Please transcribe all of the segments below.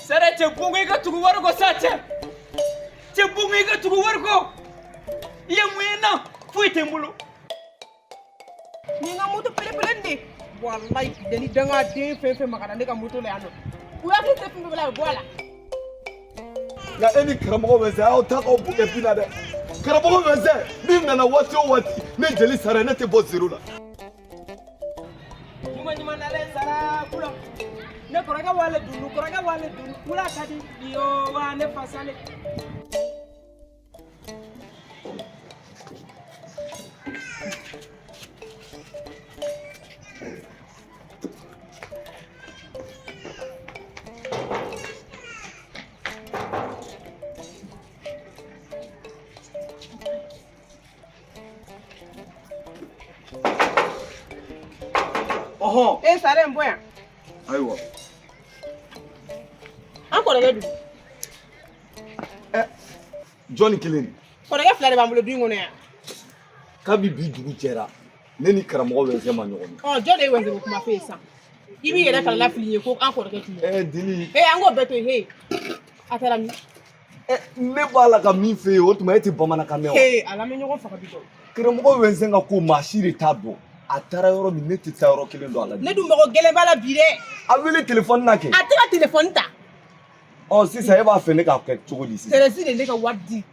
Sare cɛ bongo i ka tugu wari kɔ sa cɛ. Cɛ bongo i ka tugu wari kɔ. I ye mun ye n na? Foyi tɛ n bolo. Ni n ka moto belebele nin de walayi bilayi ni dangaden fɛn fɛn magara ne ka moto la yan nɔ u hakili tɛ fɛn fɛn la a bɛ bɔ a la. Nka e ni karamɔgɔ Wɛnsɛn aw ta k'aw bugɛ bin na dɛ. Karamɔgɔ Wɛnsɛn min nana waati o waati ne jeli sara ne tɛ bɔ zero la. Ɲuman ɲuman nalen sara kula. Ne kɔrɔkɛ wale dunu kɔrɔkɛ wale dunu wula ka di yo wa ne fasale. Ɔhɔn. E sare n bɔ yan. Ayiwa. An kɔrɔkɛ dun. Ɛ jɔnni kelen de? Kɔrɔkɛ fila de b'an bolo du in kɔnɔ yan. Kabi bi dugu jɛra ne ni karamɔgɔ Wɛnsɛn ma ɲɔgɔn ye. Ɔ jɔn de ye Wɛnsɛn ko kuma f'e ye sisan? I b'i yɛrɛ kana lafili n ye ko an kɔrɔkɛ tun. Ɛ Dili. Ee an k'o bɛɛ to yen he. A taara min? Ɛ ne b'a la ka min f'e ye o tuma e tɛ bamanankan mɛn wa? Ee ala an bɛ ɲɔgɔn faga bi dɔn. Karamɔgɔ Wɛnsɛn ka ko maa si de t'a dɔn. A taara yɔrɔ min ne tɛ taa yɔrɔ kelen dɔn a la. Ne dun mago gɛlɛn b'a la bi dɛ. A wele telefɔni na kɛ. A tɛ ka telefɔni ta. Ɔ sisan e b'a fɛ ne k'a kɛ cogo di sisan? Tɛrɛsi de ne ka wari di.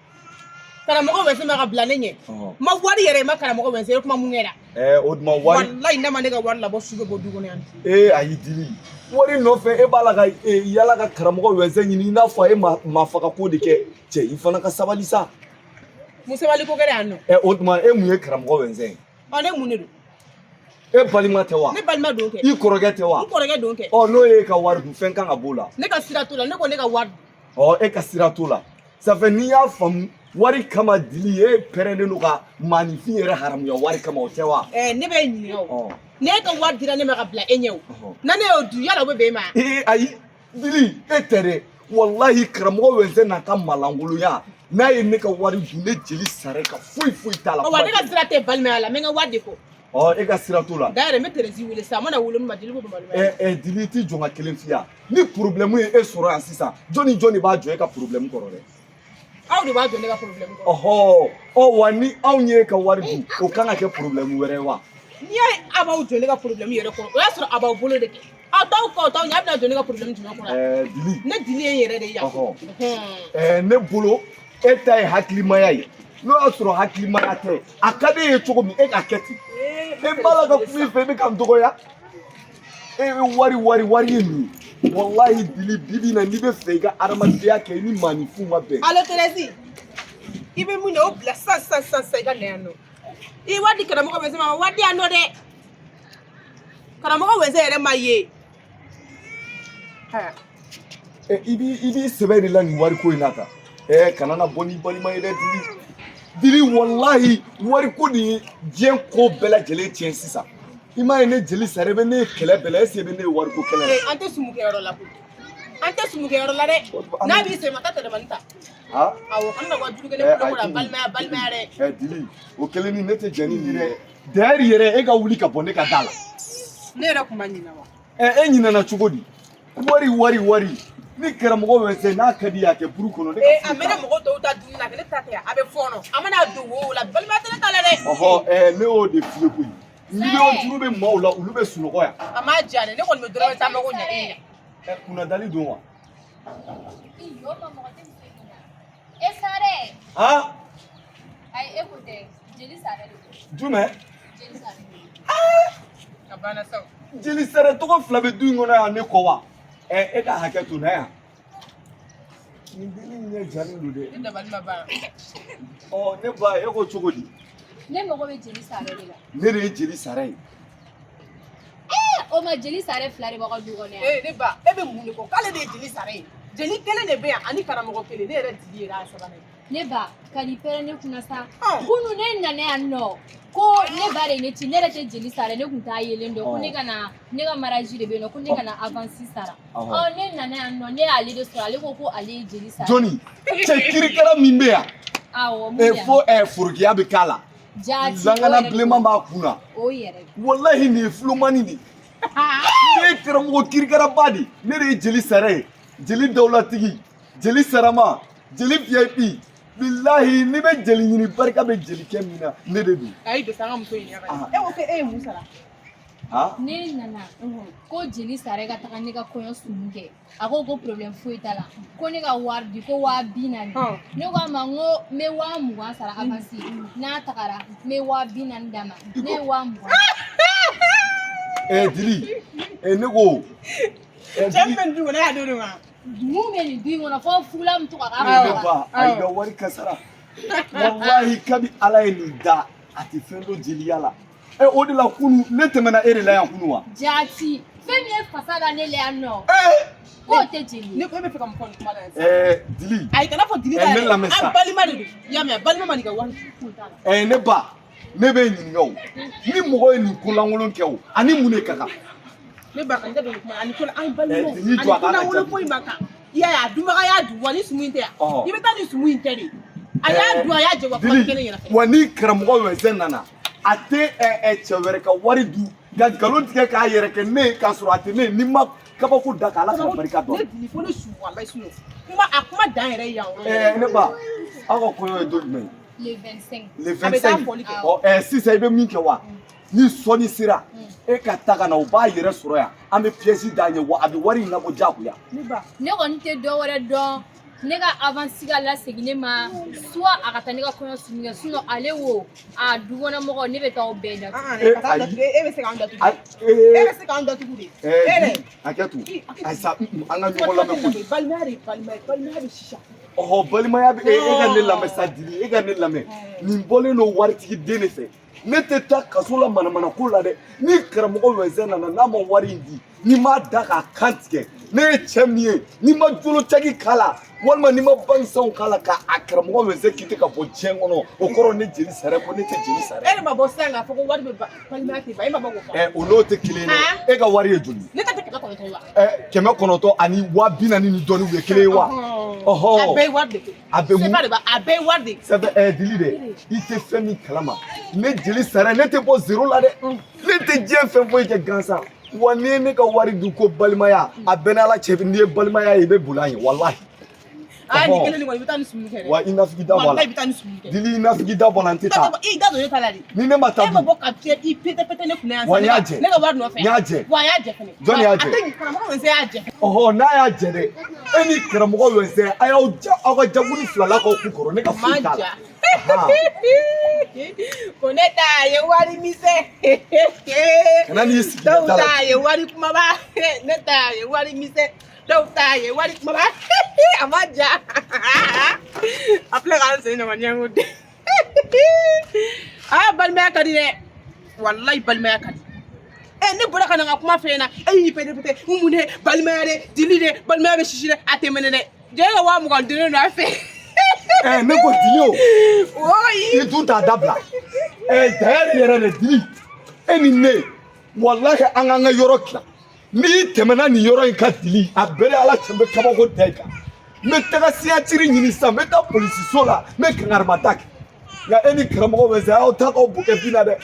Karamɔgɔ Wɛnsɛn ma ka bila ne ɲɛ. Ɔhɔn. N ma wari yɛrɛ n ma karamɔgɔ Wɛnsɛn ye kuma mun kɛra. Ɛɛ o tuma wari. Walayi n'a ma ne ka wari labɔ su bɛ bɔ du kɔnɔ yan. Ee ayi Dili wari nɔfɛ e b'a la ka yala ka karamɔgɔ Wɛnsɛn ɲini i n'a fɔ a ye maa faga ko de kɛ cɛ i fana ka sabali sa. Mun sabali ko kɛra yan nɔ? Ɛ o tuma e mun ye karamɔgɔ Wɛnsɛn ye? Ɔ ne mun de don? E balima tɛ wa? Ne balima don kɛ. I kɔrɔkɛ tɛ wa? N kɔrɔkɛ don kɛ. Ɔ n'o ye ka wari dun fɛn kan ka b'o la. Ne ka sira t'o la ne ko ne ka wari dun. Ɔ e ka sira t'o la. Ça fait n'i y'a faamu wari kama Dili e pɛrɛnnen don ka maaninfin yɛrɛ haramuya wari kama o tɛ wa? Ɛɛ ne bɛ e ɲininka o. Ne ka wari dira ne ma ka bila e ɲɛ o. Na ne y'o dun yala o bɛ bɛn e ma? Ee ayi Dili e tɛ dɛ walahi karamɔgɔ Wɛnsɛn n'a ka malangolonya n'a ye ne ka wari dun ne jeli sara ka foyi foyi t'a la. Wa ne ka sira tɛ balimaya la n bɛ n ka wari de kɔ. Ɔ e ka sira t'o la. D'ailleurs n bɛ Tɛrɛsi wele sisan a mana wele min ma jeli b'o balimaya. Ɛ ɛ Dili i t'i jɔ n ka kelen f'i ye ni problème ye e sɔrɔ yan sisan jɔn ni jɔn de b'a jɔ e ka problème kɔrɔ dɛ. Aw de b'a jɔ ne ka problème kɔrɔ. Ɔhɔ ɔ wa ni anw ye ka wari dun o kan ka kɛ problème wɛrɛ ye wa. N'i y'a ye a b'aw jɔ ne ka problème yɛrɛ kɔrɔ o y'a sɔrɔ a b'aw bolo de kɛ. Aw t'aw kɔ aw t'aw ɲɛ a bɛna jɔ ne ka problème jumɛn kɔrɔ. Ɛɛ Dili. Ne Dili ye n yɛrɛ de ye yan. Ɔhɔ ɛɛ ne bolo e ta ye hakilimaya ye n'o y'a sɔrɔ hakilimaya tɛ a ka di e ye cogo min e k'a kɛ ten. E b'a la ka kuma i fɛ i bɛ ka n dɔgɔya. E bɛ wari wari wari ye nin ye walahi Dili bi bi in na n'i bɛ fɛ i ka adamadenya kɛ i ni maaninfinw ka bɛn. Allo Tɛrɛsi i bɛ mun na o bila sisan sisan sisan sisan i ka na yan nɔ. I ye wari di karamɔgɔ Wɛnsɛn ma a ma wari di yan nɔ dɛ. Karamɔgɔ Wɛnsɛn yɛrɛ ma ye. Ɛ i b'i sɛbɛ de la nin wariko in na tan. Ɛ kana na bɔ n'i balima ye dɛ Dili. Dili walahi wariko de ye diɲɛ ko bɛɛ lajɛlen tiɲɛ sisan. I m'a ye ne jeli sara i bɛ ne ye kɛlɛ bɛɛ la est ce que i bɛ ne ye wariko kɛlɛ la. An tɛ sumu kɛyɔrɔ la koyi. An tɛ sumu kɛyɔrɔ la dɛ. N'a b'i sen ma taa tɛlɛmani ta. Awɔ an bɛna wajulu kɛ ne kulo kɔrɔ balimaya balimaya dɛ. Ɛ Dili o kelen ni ne tɛ jɛn ni nin ye dɛ. D'ailleurs yɛrɛ e ka wuli ka bɔ ne ka da la. Ne yɛrɛ kun ma ɲinɛ wa. Ɛ e ɲinɛna cogo di? Wari wari wari ni karamɔgɔ Wɛnsɛn n'a ka di ye a kɛ buru kɔnɔ ne ka a mɛnna mɔgɔ tɔw ta dumuni na ne ta tɛ a bɛ fɔɔnɔ a mana don wo la balimaya tɛ ne ta la dɛ. Ɔhɔ ɛ ne y'o de f'i ye koyi. Miliyɔn duuru bɛ maaw la olu bɛ sunɔgɔ yan. A m'a diya dɛ ne kɔni bɛ dɔrɔmɛ tan mago ɲɛ e ɲɛ. Ɛ kunnadali don wa? E Sare. Han? Ayi e ko tɛ jeli Sare de don. Jumɛn? Jeli Sare. A banna sa o. Jeli Sare tɔgɔ fila bɛ du in kɔnɔ yan ne kɔ wa? Ɛ e ka hakɛ to na yan. Nin dennin in ɲɛ jalen don dɛ. Ne dabali ma ban. Ɔ ne ba e ko cogo di? Ne mago bɛ jeli Sare de la. Ne de ye jeli Sare ye. Ee o ma jeli Sare fila de b'aw ka du kɔnɔ yan. Ee ne ba e bɛ mun de kɔ k'ale de ye jeli Sare ye. Jeli kelen de bɛ yan ani karamɔgɔ kelen ne yɛrɛ Dili yɛrɛ y'a sabanan ye. Ne ba ka n'i pɛrɛn ne kunna sa. Kunun ne nana yan nɔ ko ne ba de ye ne ci ne yɛrɛ tɛ jeli Sare ne kun t'a yelen dɔn ko ne ka na ne ka mariage de bɛ yen nɔ ko ne ka na avance sara. Ɔ ne nana yan nɔ ne y'ale de sɔrɔ ale ko ko ale ye jeli Sare. Jɔnni cɛ kirikara min bɛ yan. Awɔ mun bɛ yan. Fo forokiya bɛ k'a la. Jaati Zangana bilenman b'a kun na. O yɛrɛ. Walahi nin ye filomani de ye. Ne ye karamɔgɔ kirikaraba de ye ne de ye jeli Sare ye. Jeli dawulatigi, jeli sarama, jeli VIP. Bilahi, n'i bɛ jeli ɲini, barika bɛ jelikɛ min na, ne de don. Ayi, don sa, an ka muso ɲininka ka Ah. ɲɛ. E ko k'e ye mun sara? Ah. Ne nana ko jeli sara ka taga ne ka kɔɲɔ sumu kɛ. A ko ko problème foyi t'a la, ko ne ka wari di, ko 40 000. Ne ko a ma n ko n bɛ 20 000 sara avance, n'a tagara n bɛ 40 000 d'a ma. Ne ye 20 000. Eh, Dili, eh, ne ko. Eh, Cɛ Dili, min bɛ nin du kɔnɔ, e y'a d'o de ma. Mun bɛ nin du in kɔnɔ fo fugula min to ka k'a ne kɔnɔ? ba, a y'i ka wari kasara. Walahi, kabi Ala ye nin da, a tɛ fɛn dɔn jeliya la. Eh, o de la kunu, ne tɛmɛna e de la yan kunu wa? Jaati, fɛn min ye fasa da ne la yan nɔ, Eh, k'o tɛ jeli ye. Ne ko e bɛ fɛ ka mun fɔ nin kuma la yan sisan? eh, Dili. Ayi, kana fɔ Dili Eh, ta ne yɛrɛ. lamɛn sa. An balima de don. I y'a mɛn, balima ma n'i ka wari dun, foyi t'a la. Eh, ne ba, ne bɛ ɲininka o. Ni mɔgɔ ye nin ko lankolon kɛ o, ani mun de ka kan? Ne ba, ka n da don nin kuma la, ani ko la, an balimaw, Eh, Dili ani jɔ a ko k'a ka lankolon jaabi. foyi ma kan. I y'a ye, a dunbaga y'a dun wa, ni sumu in tɛ yan. Ɔhɔ. I bɛ taa ni sumu in tɛ de. A y'a dun, a y'a jɛ wa, kuma Dili, tɛ kelen yɛrɛ fɛ. wa ni karamɔgɔ wɛsɛ nana, a tɛ ɛ ɛ cɛ wɛrɛ ka wari dun ka nkalon tigɛ k'a yɛrɛ kɛ ne ye k'a sɔrɔ a tɛ ne ye, ni ma kabako da k'Ala ka barika Ne dɔn. Dili, fo ne su, walayi su. Kuma a kuma dan yɛrɛ ye yan yɔrɔ Ɛɛ, ne ba, aw ka kɔɲɔ ye don jumɛn ye? Le 25. Le A bɛ taa 25. fɔli kɛ. Ɔ, ɛ, sisan i bɛ min kɛ wa? Ni sɔnni sera, e ka taa ka na, o b'a yɛrɛ sɔrɔ yan, an bɛ pièce d'a ɲɛ wa a bɛ wari in labɔ diyagoya. Ne ba. Ne kɔni tɛ dɔ wɛrɛ dɔn, ne ka avance ka lasegin ne ma, soit a ka taa ne ka kɔɲɔ sumu kɛ, sinon ale wo a du kɔnɔ mɔgɔ, ne bɛ taa o bɛɛ datugu. Ah, Eh, ka taa ayi. datugu, e bɛ se k'an datugu. Ayi, E ee, bɛ se k'an datugu de. ɛɛ, E yɛrɛ. Dili, hakɛ to. Ayi sa, an ka ɲɔgɔn lamɛn koyi. Balimaya de ye balimaya ye, balimaya bɛ sisa. Ɔhɔ, balimaya bɛ e ka ne lamɛn sa, Dili, e ka ne lamɛn. Nin bɔlen don waritigi den de fɛ. Ne tɛ taa kaso la manamana ko la dɛ. Ni karamɔgɔ wɛsɛ nana n'a ma wari in di, ni m'a da k'a kan tigɛ, ne ye cɛ min ye, ni ma jolo caki k'a la, walima ni ma bangisanw k'a la, ka a karamɔgɔ wɛsɛ kiti ka bɔ diɲɛ kɔnɔ, o kɔrɔ ne jeli sara ko ne tɛ jeli sara. E de ma bɔ sisan k'a fɔ ko wari bɛ ban, balimaya tɛ ban, e ma bɔ k'o fɔ. Ɛ, o n'o tɛ kelen ye dɛ. E ka wari ye joli ye? Ne ta tɛ 900 ye wa? Ɛ, 900 ani 40 000 ni dɔɔni, u ye kelen ye wa? Ɔhɔ. A bɛɛ ye wari de ye. A bɛ mun? Sefa de b'a, a bɛɛ ye wari de ye. Sɛbɛ, ɛ, Dili dɛ, i tɛ fɛn min kalama, ne jeli sara, ne tɛ bɔ zéro la dɛ. Ne tɛ diɲɛ fɛn foyi kɛ gansan. Wa n'i ye ne ka wari dun ko balimaya, a bɛɛ n'Ala cɛ, n'i ye balimaya ye, i bɛ boli an ye, walahi. Aa, nin Ɔhɔ. kelen nin kɔni, i bɛ taa ni sumu kɛ dɛ. Wa i nafigi da bɔ a la. Walayi, i bɛ taa ni sumu kɛ. Dili, i nafigi da bɔ a la, n tɛ taa. I da don ne ta la de. Ni ne ma taa E ma dun. bɔ ka fiyɛ i pété pété ne kunna yan. Wa n y'a jɛ. Ne ka wari nɔfɛ. N y'a jɛ. Wa a y'a jɛ fɛnɛ. Jɔn de y'a jɛ? A tɛ karamɔgɔ wɛsɛ y'a jɛ. Ɔhɔ, n'a y'a jɛ dɛ, e ni karamɔgɔ wɛsɛ, a y'aw ja, aw ka jakuni fila la k'aw kun kɔrɔ, ne ka foyi t'a la. ja. Ahan. Ko ne ta ye wari misɛn. Kana n'i sigi da Dɔw la. ta ye wari kumaba. Ne ta ye wari misɛn. Dɔw ta ye wari kumaba. A ma ja. A filɛ k'an sen ɲɔgɔn ɲɛ ko den. Aa, balimaya ka di dɛ. Walayi, balimaya ka di. Ɛ, ne bɔra ka na n ka kuma f'e ɲɛna, e y'i pété pété n mun de balimaya dɛ, Dili dɛ, balimaya bɛ sisi dɛ, a tɛ mɛnɛ dɛ. Jɛ, e ka 20 000 di ne nɔfɛ. Ɛ, ne ko Dili o. Oyi. I dun t'a dabila. Ɛ, d'ailleurs yɛrɛ de, Dili, e ni ne, walahi, an k'an ka yɔrɔ tila. N'i tɛmɛna nin yɔrɔ in kan, Dili, a bɛɛ ni Ala cɛ, n bɛ kabako da i kan. N bɛ taga signature ɲini sisan, n bɛ taa polisiso la, n bɛ kankarimada kɛ. Nka e ni karamɔgɔ wɛsɛ, a y'aw ta k'aw bokɛ bin na dɛ.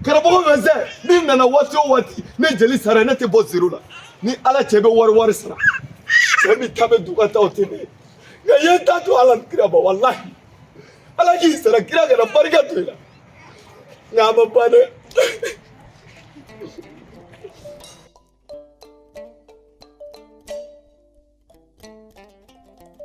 Karamɔgɔ wɛsɛ min nana waati o waati, ne jeli sara, ne tɛ bɔ zéro la. Ni Ala cɛ, bɛ wari wari sara, cɛ min ta bɛ dugu ka taa, o tɛ ne ye. Nka i ye n ta to Ala ni kira ma, walahi, Ala k'i sara, kira kana barika to i la. Nka a ma ban dɛ.